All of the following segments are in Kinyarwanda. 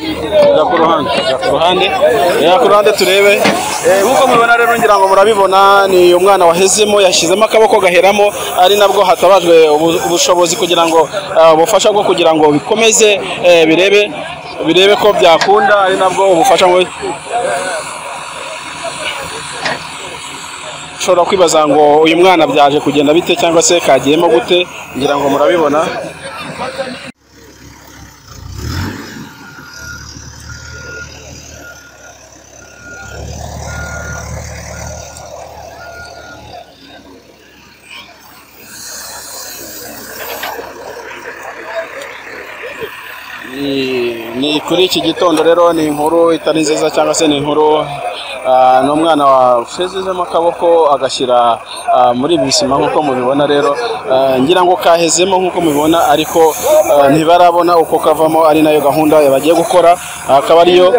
Ku ruhande, ku ruhande, ku ruhande turebe. Nkuko mubibona rero, ngira ngo murabibona, ni umwana wahezemo, yashyizemo akaboko gaheramo, ari nabwo hatabajwe ubushobozi kugira ngo ubufasha bwo kugira ngo bikomeze, birebe ko byakunda, ari nabwo ubufasha. Ushobora kwibaza ngo uyu mwana byaje kugenda bite cyangwa se kagiyemo gute? Ngira ngo murabibona. Ni kuri iki gitondo rero, ni inkuru itari nziza cyangwa se ni inkuru, ni umwana washizemo akaboko agashyira muri ibi bisima nk'uko mubibona rero. Ngira ngo kahezemo nk'uko mubibona, ariko ntibarabona uko kavamo, ari nayo gahunda bagiye gukora, akaba ariyo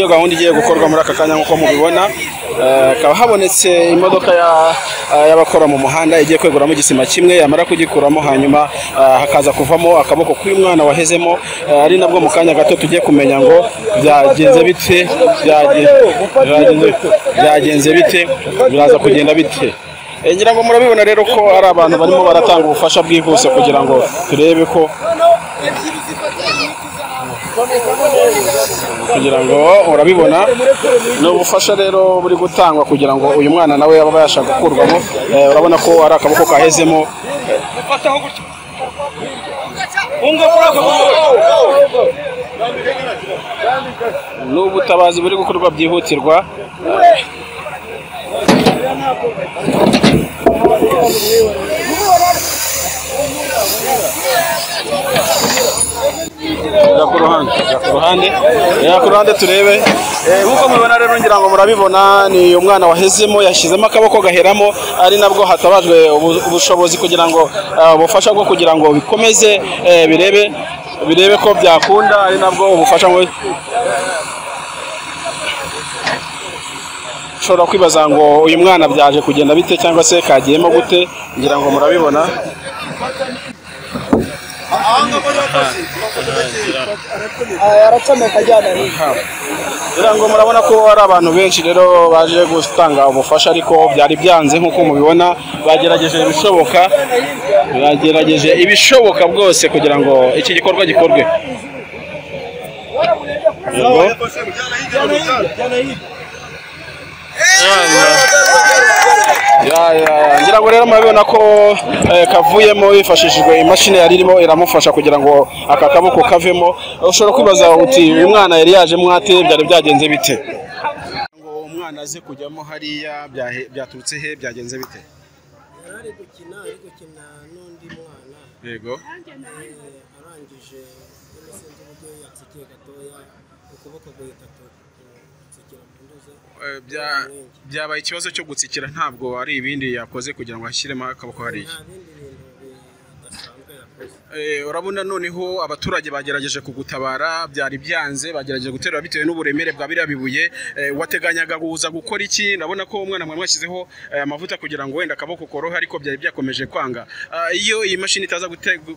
gahunda igiye gukorwa muri aka kanya nk'uko mubibona. Hakaba habonetse imodoka y'abakora mu muhanda igiye kweguramo igisima kimwe, yamara kugikuramo hanyuma hakaza kuvamo akaboko k'uyu mwana wahezemo, ari nabwo mu kanya gato tugiye kumenya ngo byagenze bite, byagenze bite, biraza kugenda bite. Ngira ngo murabibona rero ko ari abantu barimo baratanga ubufasha bwihuse kugira ngo turebe ko, kugira ngo urabibona, ni ubufasha rero buri gutangwa kugira ngo uyu mwana nawe abe yabasha gukurwamo. Urabona ko ari akaboko kahezemo. Fataho gutya. Unga kuri ako. Ni ubutabazi buri gukorwa byihutirwa. Jya ku ruhande, jya ku ruhande, jya ku ruhande turebe. Nk'uko mubibona rero, ngira ngo murabibona, ni umwana wahezemo, yashyizemo akaboko gaheramo, ari nabwo hatabajwe ubushobozi kugira ngo ubufasha bwo kugira ngo bikomeze, birebe ko byakunda, ari nabwo ubufasha. Ushobora kwibaza ngo uyu mwana byaje kugenda bite cyangwa se kagiyemo gute? Ngira ngo murabibona. Aracomeka ajyana hirya. Ngira ngo murabona ko ari abantu benshi rero baje gutanga ubufasha, ariko byari byanze nk'uko mubibona. Bagerageje ibishoboka, bagerageje ibishoboka bwose kugira ngo iki gikorwa gikorwe. Yego. Ya, ngira ngo rero murabibona ko kavuyemo hifashishijwe imashini yari irimo iramufasha kugira ngo aka kaboko kavemo. Ushobora kwibaza uti uyu mwana yari yajemo ate, byari byagenze bite? Ngo umwana aze kujyamo hariya byaturutse he, byagenze bite? Yari ari gukina n'undi mwana. Arangije nyine, sinzi uburyo yatsikiye gatoya, ukuboko guhita gutsikira mu ndoze. Byabaye ikibazo cyo gutsikira, ntabwo ari ibindi yakoze kugira ngo ashyiremo akaboko hariya? Nta bindi bintu bidasanzwe yakoze. Urabona noneho abaturage bagerageje kugutabara, byari byanze, bagerageje guterura bitewe n'uburemere bwa biriya bibuye. Wateganyaga kuza gukora iki? Ndabona ko umwana mwari mwashyizeho amavuta kugira ngo wenda akaboko korohe, ariko byari byakomeje kwanga. Iyo iyi mashini itaza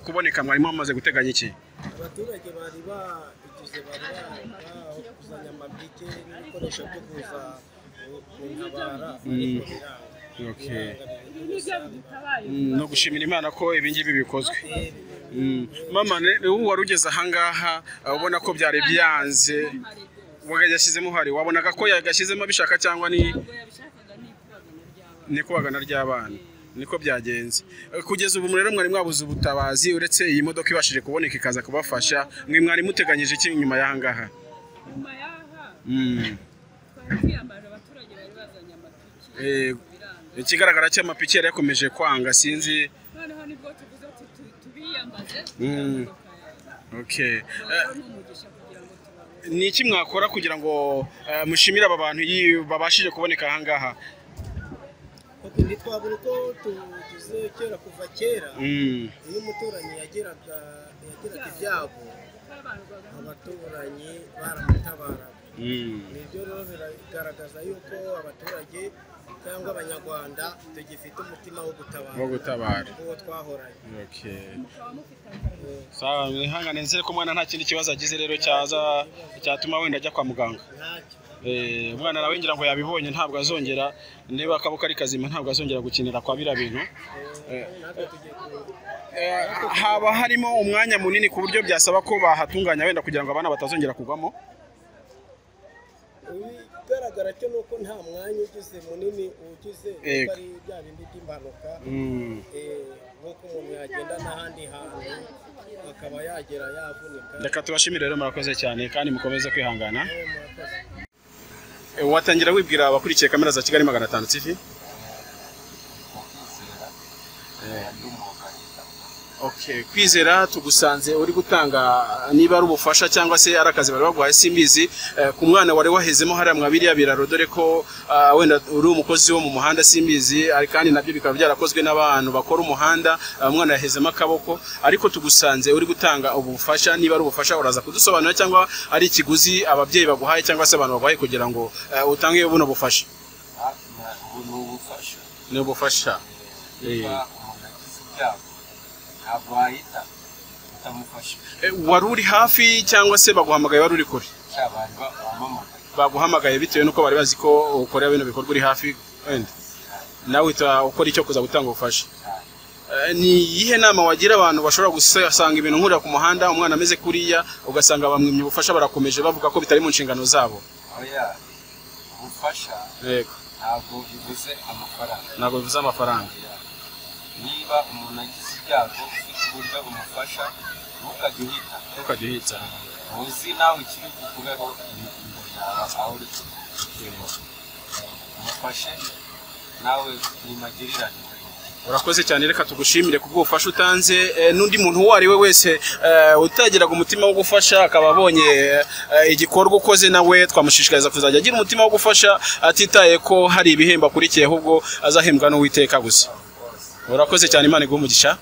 kuboneka, mwari mumaze guteganya iki? Abaturage bari bagize, bari bakuzanye amabike n'ibikoresho byo kuza kuntabara, ariko biranga. Biranga biba. No gushimira Imana ko ibi ngibi bikozwe. Mama, ubu wari ugeze ahangaha, ubona ko byari byanze, yashyizemo hari, wabonaga ko yagashyizemo abishaka cyangwa ni Ntabwo yabishakaga, ni ikubagana ry'abana. Ni kubagana ry'abana, niko byagenze. Kugeza ubu rero mwari mwabuze ubutabazi, uretse iyi modoka ibashije kuboneka ikaza kubafasha. Mwe mwari muteganyije iki nyuma y'ahangaha? Nyuma y'aha twari twiyambaje abaturage bari bazanye amapiki, biranga. Ikigaragara cy'amapiki yari yakomeje kwanga, sinzi. Noneho nibwo tuvuze tubiyambaze imodoka yawe. Rero ni umugisha kugira ngo tubabone. Ni iki mwakora kugira ngo mushimire aba bantu babashije kuboneka ahangaha? Ok, ntitwabura uko tugize. Kera, kuva kera, iyo umuturanyi yagiraga ibyago, Twabarwaga. abaturanyi baramutabaraga. Nibyo rero biragaragaza yuko abaturage cyangwa abanyarwanda tugifite umutima wo gutabara, wo gutabara uwo twahoranye. Okay. Sawa, mwihangane, nzere ko umwana nta kindi kibazo agize rero cyaza cyatuma wenda ajya kwa muganga. Ntacyo. Umwana nawe ngira ngo yabibonye, ntabwo azongera, niba akaboko ari kazima ntabwo azongera gukinira kwa biriya bintu. Natwe tugiye ku Haba harimo umwanya munini ku buryo byasaba ko bahatunganya wenda kugira ngo abana batazongera kugwamo. Ibigaragara cyo ni uko nta mwanya ugize munini ugize, kuko Yego. ari bya bindi by'impanuka, nk'uko umuntu yagenda n'ahandi hantu akaba yagera yavunika. Reka tubashimire rero, murakoze cyane kandi mukomeze kwihangana. Murakoze. Watangira wibwira abakurikiye kamera za Kigali 500 TV. Kwizera ndi umwugarira. Okay, Kwizera, tugusanze uri gutanga niba ari ubufasha cyangwa se ari akazi bari baguhaye simbizi, ku mwana wari wahezemo hariya mwa biriya biraro, dore ko wenda uri umukozi wo mu muhanda simbizi, kandi nabyo bikaba byarakozwe n'abantu bakora umuhanda, umwana yahezemo akaboko, ariko tugusanze uri gutanga ubufasha, niba ari ubufasha uraza kudusobanurira cyangwa ari ikiguzi ababyeyi baguhaye cyangwa se abantu baguhaye kugira ngo utange buno bufasha. Ubu ni ubufasha. Ni ubufasha. Niba umuntu agize ibyago ntabwo wahita utamufasha. Wari uri hafi cyangwa se baguhamagaye wari uri kure? Cyabari bampamagaye. Baguhamagaye bitewe n'uko bari bazi ko ukora bino bikorwa uri hafi, wenda nawe uhita ukora icyo kuza gutanga ubufasha. Ni iyihe nama wagira abantu bashobora gusanga ibintu nkuriya ku muhanda, umwana ameze kuriya, ugasanga bamwimye ubufasha, barakomeje bavuga ko bitari mu nshingano zabo? Oya, ubufasha Yego. ntabwo bivuze amafaranga. Ntabwo bivuze amafaranga. Oya. Niba umuntu agize ibyago ufite uburyo umufasha, ntukajye uhita. Ntukajye uhita. Uzi nawe ikiri bukubeho imbere yawe aho uri, umufashe nawe ni magirirane. Urakoze cyane, reka tugushimire ku bw'ubufasha utanze. N'undi muntu uwo ari we wese utagiraga umutima wo gufasha akaba abonye igikorwa ukoze, nawe twamushishikariza kuzajya agira umutima wo gufasha atitaye ko hari ibihembo akurikiye, ahubwo azahembwa n'Uwiteka gusa. Urakoze cyane, Imana iguhe umugisha.